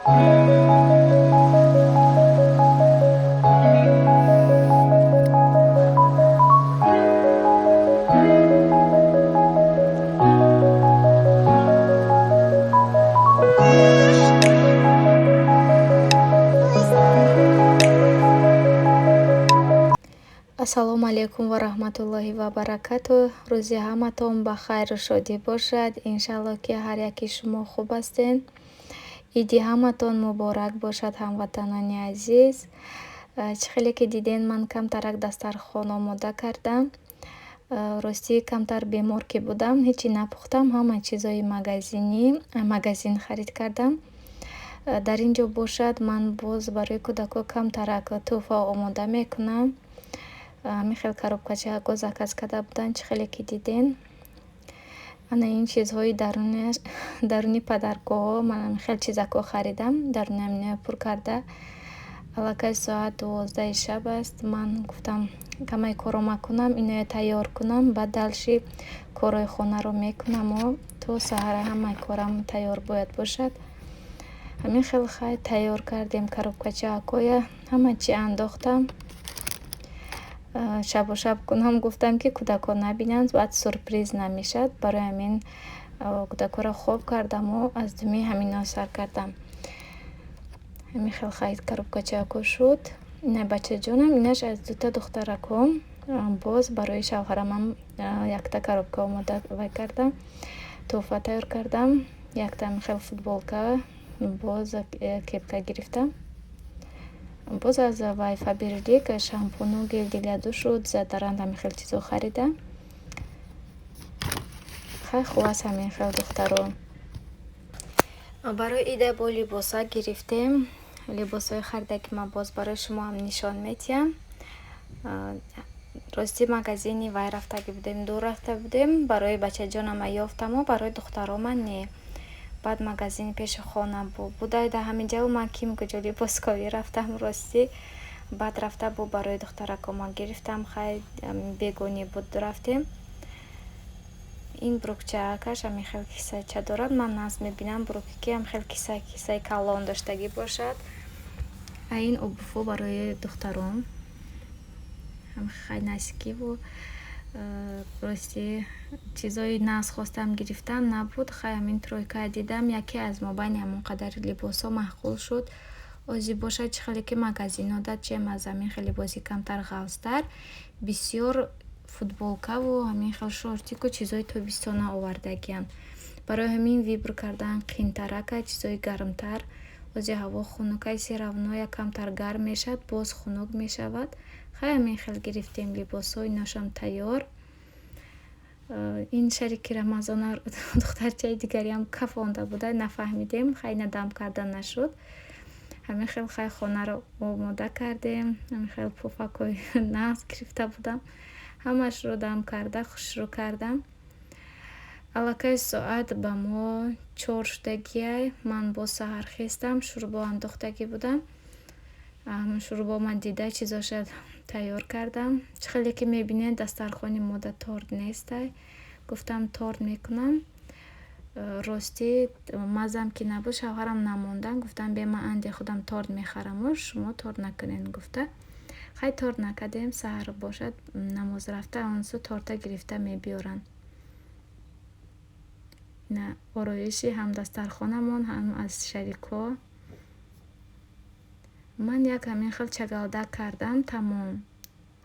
Ассалому алайкум ва раҳматуллоҳи ва баракатуҳ. Рӯзи ҳаматон ба хайру шодӣ бошад. Иншаллоҳ, ки ҳар яки шумо хуб ҳастед. Иди ҳаматон муборак бошад, ҳамватанони азиз. Чӣ хеле ки диден, ман камтарак дастархон омода кардам. Ростӣ, камтар бемор ки будам, ҳечи напухтам, ҳама чизҳои магазинӣ, магазин харид кардам. Дар ин ҷо бошад, ман боз барои кӯдако камтарак тӯҳфа омода мекунам. Ҳамин хел коробкачаҳако заказ карда буданд, чӣ хеле ки диден. Ана ин чизҳои даруни подаркаҳо, ман ҳамин хел чизако харидам, даруни ҳаминоя пур карда. Аллакай соат 12-и шаб аст. Ман гуфтам, камаи корро макунам, иноя тайёр кунам, баъд дальше корҳои хонаро мекунаму то саҳара ҳамаи корам тайёр бояд бошад. Ҳамин хел, хай, тайёр кардем коробкачаҳакоя, ҳама чи андохтам. Шабу шаб кунам гуфтам, ки кӯдакон набинанд, баъд сюрприз намешавад. Барои ҳамин кӯдакҳоро хоб кардаму аз думи ҳамино сар кардам. Ҳамин хел, хай, коробкачаҳако шуд. Ина бачаҷонам, инаш аз дута духтараком. Боз барои шавҳарамам якта коробка омода вай кардам, тӯҳфа тайёр кардам. Якта ҳамин хел футболка, боз кепка гирифтам. Боз аз вай Фаберлик шампуну гель для душу, дезодорант, ҳамин хел чизо харидам. Хай, хуб аст ҳамин хел, духтаро. Барои ида бо либосҳо гирифтем. Либосҳои харида, ки ман боз барои шумо ҳам нишон медиҳам. Ростӣ, магазини вай рафтагӣ будем, дур рафта будем. Барои бачаҷонама ёфтаму барои духтарома не. Баъд магазини пеши хона буда, дар ҳамин ҷо ман ким куҷо либосковӣ рафтам, ростӣ. Баъд рафта бо барои духтаракома гирифтам. Хай, бегонӣ буд, рафтем. Ин брюкчаакаш ҳамин хел кисача дорад. Ман нағз мебинам брюки, ки ҳамин хел киса, кисаи калон доштагӣ бошад. А ин обувҳо барои духтарон. Хай, носкиву, ростӣ, чизҳои нағз хостам гирифтан, набуд. Хай, ҳамин тройкая дидам, яке аз мобайни ҳамон қадари либосҳо маъқул шуд. Озӣ бошад, чӣ хеле ки магазинҳо дад, чем аз ҳамин хел либоси камтар ғафзтар, бисёр футболкаву ҳамин хел шортику чизҳои тобистона овардагианд. Барои ҳамин выбор кардан қиинтарака, чизҳои гармтар. Ози ҳаво хунукай, всё равно як камтар гарм мешавад, боз хунук мешавад. Хай, ҳамин хел гирифтем либосҳо, иношам тайёр. Ин шарики рамазона духтарчаи дигариам кафонда буда, нафаҳмидем. Хай, ина дам карда нашуд. Ҳамин хел, хай, хонаро омода кардем. Ҳамин хел пуфакҳои нағз гирифта будам, ҳамашро дам карда, хушрӯ кардам. Аллакай соат ба мо 4 шудагиай. Ман боз саҳар хестам, шӯрбо андохтагӣ будам. Шӯрбо ман дида, чизоша тайёр кардам. Чӣ хеле ки мебинед, дастархони мода торт нестай. Гуфтам, торт мекунам. Ростӣ, мазам ки набуд, шавҳарам намондан. Гуфтам, бе, ман анде худам торт мехараму шумо торт накунед, гуфта. Хай, торт накардем. Саҳар бошад, намоз рафта, он сӯ торта гирифта мебиёранд. Ина ороиши ҳам дастархонамон, ҳам аз шарикҳо. Ман як ҳамин хел чагалдак кардам, тамом.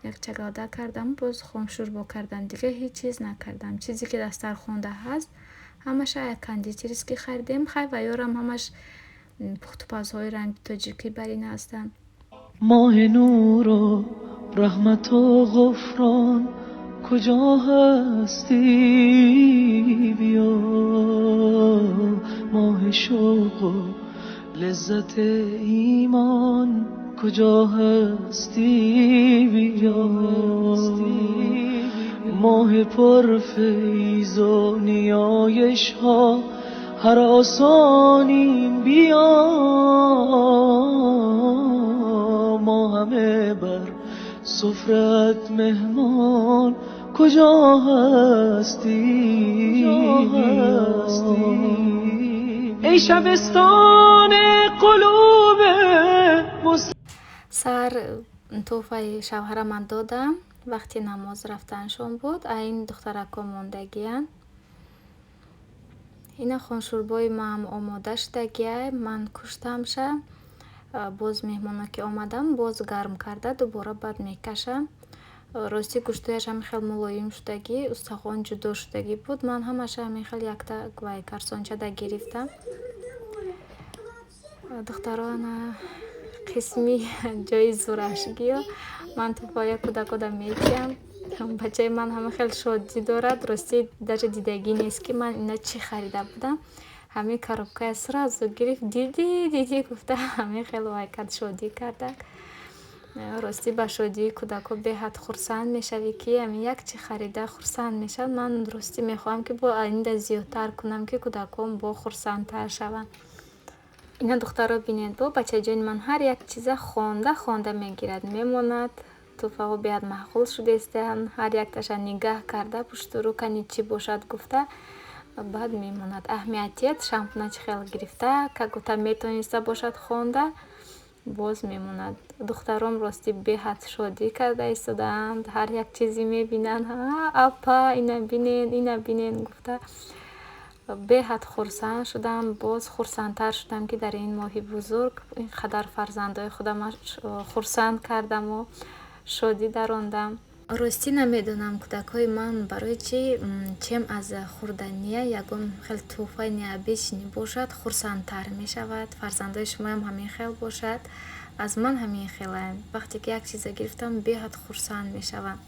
Як чагалдак кардам, боз хомшӯрбо кардам, дигар ҳеҷ чиз накардам. Чизе ки дастархонда ҳаст, ҳамаша як кондитерский харидем. Хай, ва ёрам ҳамаш пухтупазҳои ранги тоҷикӣ бар ин ҳастанд. Моҳи нуру раҳмату ғуфрон, куҷо ҳастӣ, биё. Моҳи шавқу лаззати имон, куҷо ҳастӣ, биё. Моҳи пурфайзу ниёишҳо, ҳаросонем, биё. Мо ҳама бар суфрат меҳмон, куҷо ҳастӣ. ای شبستان قلوب. Саҳар тӯҳфаи шавҳараман додам, вақти намоз рафтаншон буд. А ин духтаракҳо мондагиянд. Ина хуншӯрбои маам омода шудагиай, ман куштамша. Боз меҳмоно ки омадам, боз гарм карда, дубора баъд мекашам. Ростӣ, гӯштояш ҳамин хел мулоим шудагӣ, устахон ҷудо шудагӣ буд. Ман ҳамаша ҳамин хел якта вай карсончада гирифтам. Духтаро, ана қисми ҷои зурашгиё. Ман тӯҳфаҳоя кӯдакода метиҳам. Бачаи ман ҳама хел шодӣ дорад. Ростӣ, даже дидагӣ нест, ки ман ина чӣ харида будам. Ҳамин коробкая сразу гирифт, «Дидӣ, дидӣ?» гуфта, ҳамин хел вай кард, шодӣ кардак. Ростӣ, ба шодии кӯдакҳо беҳад хурсанд мешавӣ, ки ҳамин як чӣ харида хурсанд мешавад. Ман, ростӣ, мехоҳам, ки бо инда зиёдтар кунам, ки кӯдакҳом бо хурсандтар шаванд. Ина, духтаро, бинед, бо бачаҷони ман ҳар як чиза хонда хонда мегирад, мемонад. Тӯҳфаҳо беҳад маъқул шудестанд. Ҳар якташа нигаҳ карда, пушту рӯ кани чӣ бошад гуфта, баъд мемонад. Аҳамиятият шампуна чӣ хел гирифта, как будто метониста бошад хонда, боз мемонад. Духтаром, ростӣ, беҳад шодӣ карда истодаанд. Ҳар як чизе мебинанд: «Апа, ина бинен, ина бинен», гуфта, беҳад хурсанд шудам. Боз хурсандтар шудам, ки дар ин моҳи бузург ин қадар фарзандои худам хурсанд кардаму шодӣ дарондам. Ростӣ, намедонам, кӯдакҳои ман барои чӣ, чем аз хӯрдания ягон хел тӯҳфаи необычный бошад, хурсандтар мешавад. Фарзандои шумоям ҳамин хел бошад? Аз ман ҳамин хелаем. Вақте ки як чиза гирифтам, беҳад хурсанд мешавам.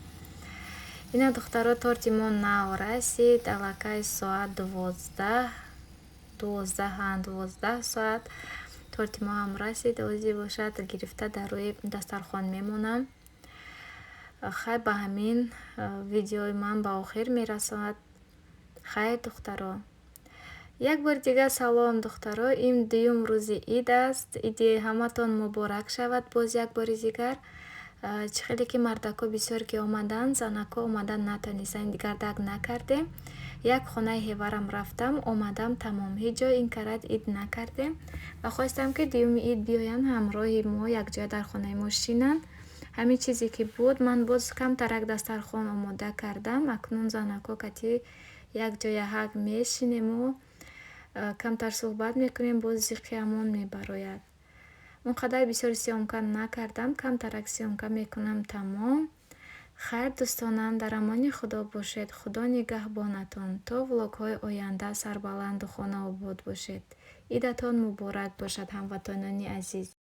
Ина, духтаро, торти мо нав расид. Аллакай соат 12, 12, 12 соат торти мо ҳам расид. Ози бошад, гирифта, дар рӯи дастархон мемонам. Хайр, ба ҳамин видеои ман ба охир мерасад. Хайр, духтаро, як бори дигар салом. Духтаро, ин дуюм рӯзи ид аст. Иди ҳаматон муборак шавад. Боз як бори дигар, чӣ хеле ки мардакҳо бисёр ки омаданд, занакҳо омадан натонистанд, гардак накардем. Як хонаи ҳеварам рафтам, омадам, тамом. Ҳеҷ ҷой ин карат ид накардем ва хостам, ки дуюми ид биёянд, ҳамроҳи мо якҷоя дар хонаи мо шинанд. Ҳамин чизе ки буд, ман боз камтарак дастархон омода кардам. Акнун занакҳо кати якҷоя ҳак мешинему камтар суҳбат мекунем, боз зиқиамон мебарояд. Он қадар бисёр съёмка накардам, камтарак съёмка мекунам, тамом. Хайр, дӯстонам, дар амони Худо бошед, Худо нигаҳбонатон. То влогҳои оянда сарбаланду хонаобод бошед. Идатон муборак бошад, ҳамватанони азиз.